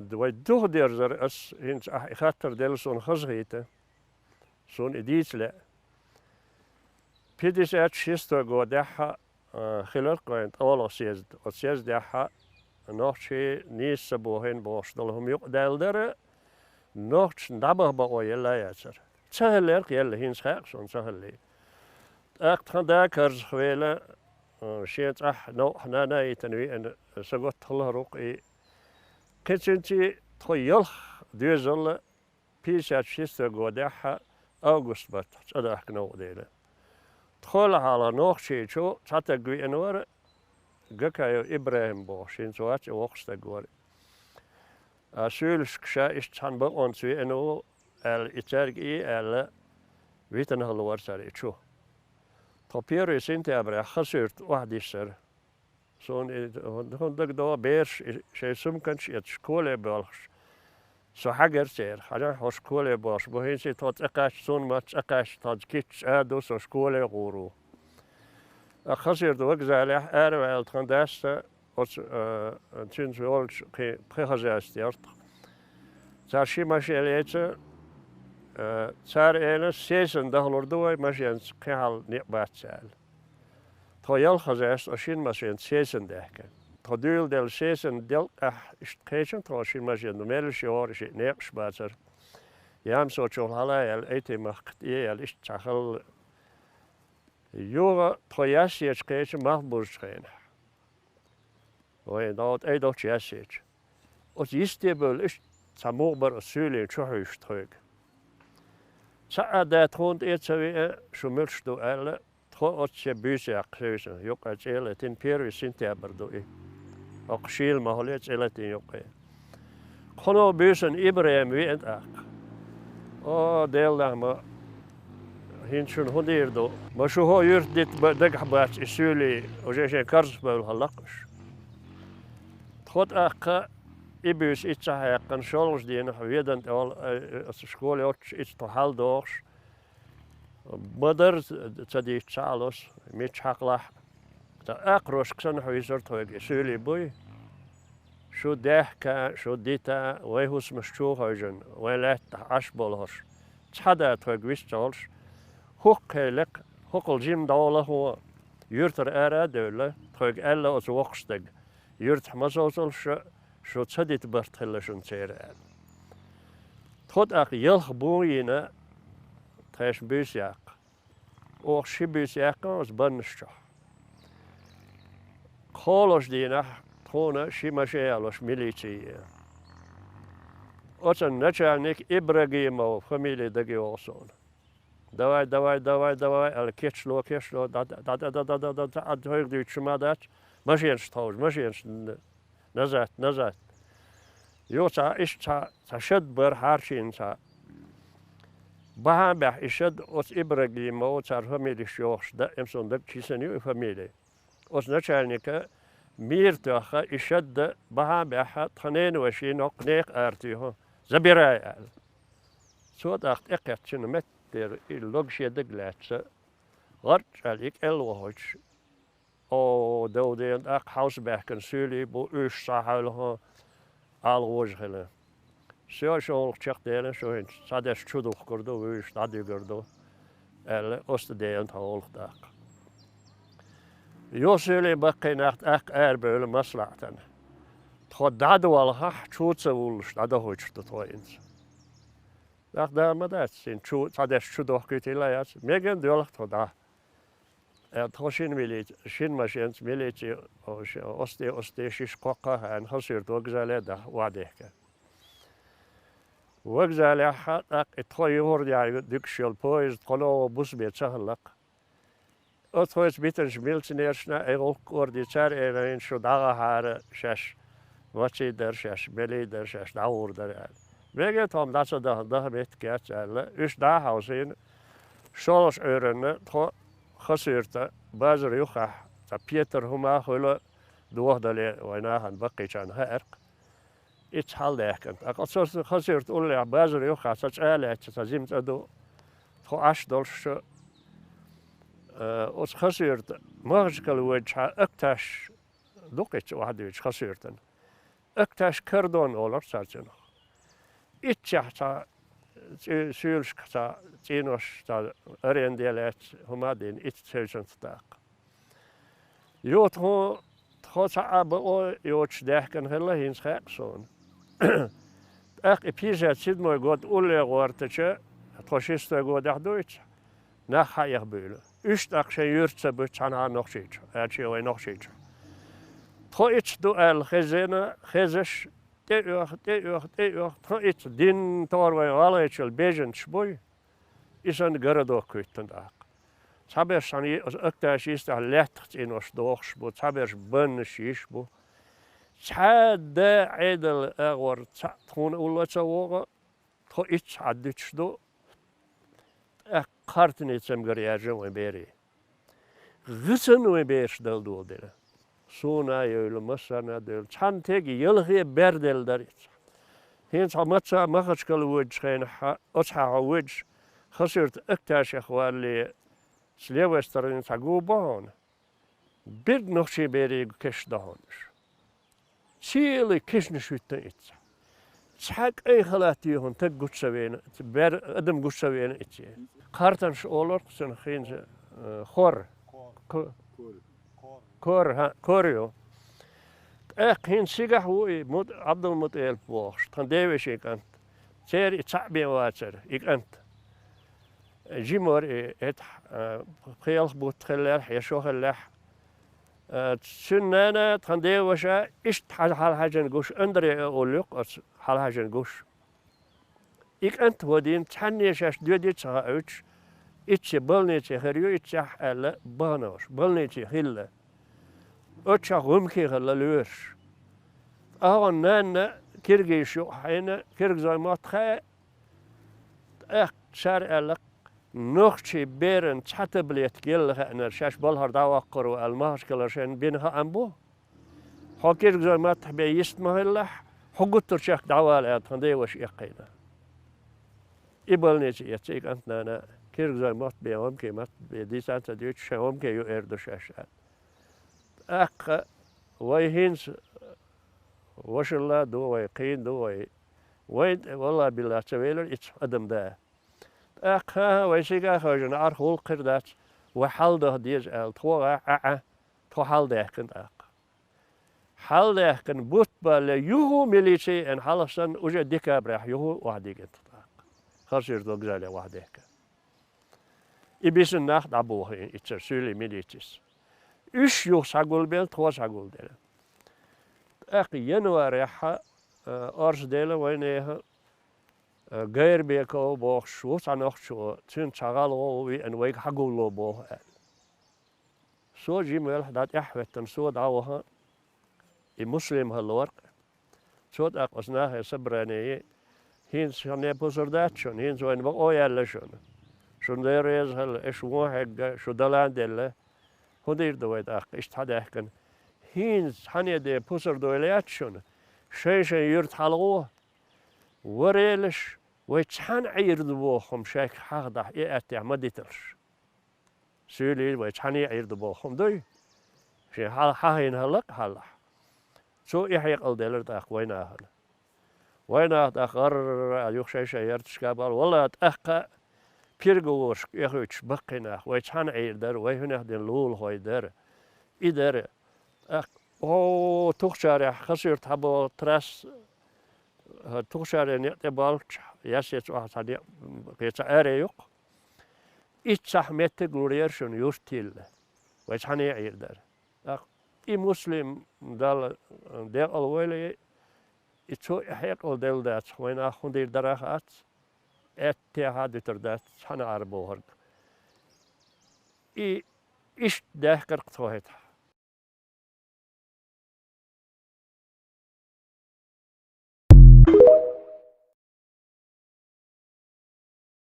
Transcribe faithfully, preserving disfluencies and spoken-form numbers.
Вай духадерзар ас, хӀинца ахь и хаттар делла суна хазахийта, суна и дийца лаьа. Пятьдесят шестой годехь, а, хилар-кх вайн ткъолгӀа съезд. Оцу съездехь нохчий нийса ца бохийна бохуш долу хӀума юкъадаьлла дара, нохчашна дӀабаха бакъо елла а яцара. Ца хиллера-кх елла, хӀинца хаьа-кх суна ца хиллий. ТӀаккха тхан да карзахвелла, а, шен цӀахь новкъахь нана а йитина веана, сагатта хиллера-кх и. Кхин цуьнций тхо ялх доьзал пятьдесят шестой годехь август баттахь цӀа дахка новкъа делла. Тхол хьалха Нохчийчу цхьа таг веана вара, Гакаев ИбрахӀим бохуш, хӀинца вац и, воккха стаг вара. А суьйлашка ша иштта цхьана бакъонца веана ву аьлла, и цаьрга и аьлла, витина хилла вара цара и чу. Тхо первый сентябрехь Хасуьрта охьадиссара. Суна и хӀун дагадогӀу, бераш и шайн сумканаш эцаш, школе боьлхуш, со хьаьгара церан. Хьажахь, хьо школе боьлхуш бу, хӀинца тхо цӀа кхаьчча, суна ма-, цӀа кхаьчча, тхоьца кийча а ду, со школе гӀур ву. ТӀаккха Хасуьрта вокзалехь араваьлла тхан дас а, оцу, а, цуьнца волчу кхин пхи хозяйство яра тхан. Цара ши машен лецира, а, цара элира, сесана дахалур ду вай, машенца кхин хьал некъ бац аьлла. Тхо ялх хозяйство шина машенца сесана даьхкира. Тхо дуьйладелла сесана делкъехь иштта кхечира тхо шина машен, ну, меллаша йогӀура, шиъ некъаш бацара. Ямсочул хьала а яьлла, Айтин-Махка тӀе а яьлла, иштта цхьа хилла. Юха тхо Яьссечу кхечира малхбузучу хенахь. Вайн дӀо тӀе долчу Яьссечу. Оцу йисте бевлла иштта цхьа мугӀа бара оцу суьйлийн чу хьуьйсуш тхоьга. Цхьа а да тхуна тӀе а ца веа, шу муьлш ду аьлла, тхо оццу шен буьйса яккха хьуьйсу, юккъе цӀе а латийна, первый сентябрь ду и. ХӀокху шийла махале цӀе латийна юккъе. Кхуьнан буьйсанна ИбрахӀим веана тӀаккха. О, Делан нах, ма хӀинца шуна хӀун дийр ду? Ма шу хӀо юьрта дита ба-, дагахь бац и суьйлий, уже шайн карзахбевлла хилла-кх уьш. Тхо тӀаккха и буьйса иццахь яьккхина, шолгӀачу дийнахь Ведана тӀехула, ай, оцу школе йоццуш, ицца тхо хьалдохуш, ма-дарра ца дийцча, ца Ӏалуш, мичча хьакхалахь а, цхьа акхарошка санна хьуьйсура тхоьга и суьйлий буй. Шу даьхка, шу дита, вайн хӀусамаш чу а хевшина, вайн лаьттахь Ӏаш болу хӀорш, цхьа а да тхоьга вист ца хуьлуш, хӀокху хенахь, хӀокхул жима дӀо лахо, юьртара ара а девлла, тхоьга аьлла оцу воккхачу стага: «Юьртахь ма совцалаш, шу ца дита барт хилла шуна церан», — аьлла. Тхо тӀаккха ялх бун йина, тхешан буьйса яккха. Оха ши буьйса яьккхина оцу баннаш чохь. КхоалгӀачу дийнахь тхуна ши машен ялош милици е. Оцу начальник Ибрагимов фамили дага йогӀу суна. «Давай, давай, давай, давай», — аьлла, кечло, кечло, дӀа, дӀа, дӀа, дӀа, дӀа, дӀа, дӀа, дӀа, дӀа, хьайга дуьйцуш ма дац, машенаш тховжа, машенаш н-, назад, назад. Юха цхьа, иштта цхьа, цхьа шад бара хьарчийна цхьа. Бахьана баьхьа и шад оцу Ибрагимов, цара фамилиш йохуш, даим суна дага чисана ю и фамили. Оцу начальника мийра тоьхна и шад бахьана баьхьа тхан ненан вешин хӀокху некха ара туьйху, забирай аьлла. Цо тӀаккха тӀекхеттачу меттера и лог шен дага лаьцна, гӀарчӀ аьлла и кӀел вахийтуш, о, дов дена тӀаккха хьовса баьхкина суьйлий бу, уьш схьа хьаьвлахо, ала гӀожа хилла. Всё, шун гӀуллакх чекхдеана, шу хӀинца цхьадерш чу духкур ду, вуьйш дӀадуьгур ду, аьлла, оцу тӀе деана тхан гӀуллакх тӀаккха. Юха суьйлий баккхий нах тӀаккха арабевлла маслаӀатана. Тхо дӀадолахь, чу ца вуллуш, дӀадохуьйтуш ду тхо хӀинца. ТӀаккха да ма дац, хӀинца чу, цхьадерш чу дохкуьйтийла яц, мегар доьлху тхо дӀа. Э, тхо шина милиц-, шина машенца милици, о, ш-, осте, осте шиш кхоккха а хаьана, Хасуьрта вокзале а даха, охьадехка. Вокзалехь а тӀаккха и тхо юхур яьлла дуьгуш йолу поезд кхо новкъа бусабе ца хилла-кх. Оцу тхоьца битинчу милиционершна и гӀуллакх кӀордийна, цара элира, шу дӀагӀахьара шаьш, ваций дара шаьш, белий дара шаьш, дӀагӀур дара аьлла. Мегар тхо-м дӀа ца даха, даха меттиг яц аьлла, уьш дӀа а хьовсийна, шолгӀачу Ӏуьйранна тхо Хасуьрта базар юххехь цхьа петар хӀума а хуьлу, дохадале вайн нахана баккхийчарна хаьара-кх. Ицца хьалдаьхкина. ТӀаккха оцу Хасуьрта уллехь базар юххехь цхьа цӀа а лаьцна, цхьа жима цӀа ду, тхо Ӏаш долуш, э, оцу Хасуьрта Махачкала воьдучохь Акташ ду-кх ицца охьадуьйцуш Хасуьртана. Акташ кордон олура цара цунах. Иццехь цхьа цӀе-, суьйлашка цхьа цӀенош, цхьа аренде лаьцна хӀума а дина, иццехь цуьнца даккха. Юха тхо, тхо цхьа а бакъо йоцуш даьхкина хилла, хӀинца хаьа суна. ТӀаккха и пятьдесят седьмой год улле гӀортачу, тхо шестой годехь дуьйцу, нах хьаэха буьйлу. Уьш тӀаккха шайн юьрта ца буьту цхьанхьа Нохчийчу, аьлча вай Нохчийчу. Тхо иццехь ду аьлла хезна, хезаш, тӀеоьху, тӀеоьху, тӀеоьху, тхо иццехь дин тохара вайн гӀалгӀайчул беженцаш буй, и санна городок хӀуьттина тӀаккха. Цхьаберш цхьана е-, акташ йистехь лаьттах цӀенош дохуш бу, цхьаберш баннаш йиш бу. Цхьа а да Ӏедал агӀор цхьаъ тхуна улло ца вогӀу, тхо иццехь Ӏаддуьтуш ду, тӀаккха кхартане цамгар яьржина вайн берийн. ГӀисана вайн бераш дала доладелла. Суна а йевлла, массарна а девлла. Цхьана теге ялхе бер делла дара иццехь. ХӀинца хьо маца Махачкала воьдучу хенахь, оцхьа хьо воьдуш, Хасуьрта Акташех валале, с левой стороны цхьа гу бу хьуна. Берг нохчийн берийн кешнаш ду хьуна уьш. Цхьа а кешнаш хӀуьттина иццехь. Цхьа кӀайн халат йоьхна стаг гучу ца веана, бер-, адам гучу ца веана иццехь. Кхартанаш олура-кх цунах хӀинца, э, хор. Ко-, кор, хьа, кор ю. ТӀаккха хӀинца цигахь ву и Мут-, Ӏабдулмуталип бохуш, тхан девешин кӀант. Церан и цхьаъ бен вацара, и кӀант. Жима вара и, хӀетахь, а, пхи-ялх бутт хиллехь я шо хиллехь, а, цуьнан нана, тхан деваша, иштта хьал-, хьалхьаьжжина гуш, Андре а олу-кх оцу хьалхьаьжжина гуш. И кӀант вадийна, цхьанне шаьш доьдий ца хауьйтуш, иццехь больнице хир ю, иццехь аьлла, бахана уьш, больнице хилла. Оццахь гӀумкий хилла лоьраш. Ахьа нанна киргизаш юкъахь хьийна, киргизойн мотт хаьа, тӀаккха цара аьлла, нохчийн беран цхьа таблетка елла хаьнарг шаьш балхара дӀаваккхур ву аьлла, Махачкалара шайна бина хаам бу. Хьо киргизойн маттахь бен йист ма хилалахь, хьо гуттар чекх дӀавала аьлла, тхан деваша эккхийна. И больнице эцна и кӀант нана, киргизойн мотт бен, гӀумкийн мотт бен дийца ца дуьйцуш, шайн гӀумкий ю эр ду шаьш аьлла. ТӀаккха вай хӀинца вашалла а ду вай, кхийна ду вай. Вайн тӀе, валлахӀи-биллахӀи, ца велира иццехь адам да. ТӀаккха, хӀан-хӀа, вай сига а хевшина, Ӏарх гӀуллакх хир дац, вай хьалдаха деза аьлла, тхо гӀа, Ӏа, Ӏа, тхо хьалдаьхкина тӀаккха. Хьалдаьхкина бутт балале, юха милици а еана, хьалха санна, уже декабрехь юха охьадигина тхо тӀаккха. Хасуьрта вокзале охьадехкина. И бисина нах дӀабохийна иццара суьйлийн милицис. Уьш юха схьагулбелла, тхо схьагулделла. ТӀаккха январехь, а, орца делла вайнехан, а, Гайрбеков бохуш ву цхьа нохчо, цуьнца цхьа гӀалгӀо ву веана, вайга хьагулло боху аьлла. Со жима велахь дӀа тӀаьхьахӀоьттина, со дӀаваха, и Муслим хилла вара-кх. Цо тӀаккха оцу нахе собрание йи, хӀинца шуна пусар дац шуна, хӀинца вайна бакъо яьлла шуна. Шуна Дела реза хилла, аша вон хьегна, шу далан делла. ХӀун дийр ду вай тӀаккха, иштта хьадаьхкина? ХӀинца цхьанне де пусар дойла яц шуна, шайн-шайн юьрта хьалагӀо. Варелаш, вай цхьаьна Ӏийр ду боху хӀума шайга хьахадахь, и аьттехь ма диталаш. Суьйлийн вай цхьаьна Ӏийр ду боху хӀума дуй? Шен хьал-, хьахийна хӀаллакъ а хьалахь. Цо и хьекъал делира тӀаккха вайнахана. Вайнаха тӀаккха гӀарра а юха шай-шай ярташка а бала, валла, тӀаккха а переговорашка эхуьйтуш баккхий нах, вай цхьаьна Ӏийр дара, вай хӀунех дина лулахой дара. И дара. ТӀаккха, о, Тухчарехь, Хасуьрта хьабогӀу трасса, хӀара Тухчаре некъ тӀе боллучохь, Яссе цӀохь цхьа некъ, кхин цхьа аре ю-кх. Иццахь меттиг лур яра шуна юрт йилла. Вай цхьаьна Ӏийр дара. ТӀаккха и Муслим Далла декъала войла, и цо и хьекъал делла дац, вайнах хӀун дийр дара а хац, аьттехьа а дуьтур дац цхьаьна Ӏар бохург. И иштта даьхкира-кх тхо хӀетахь.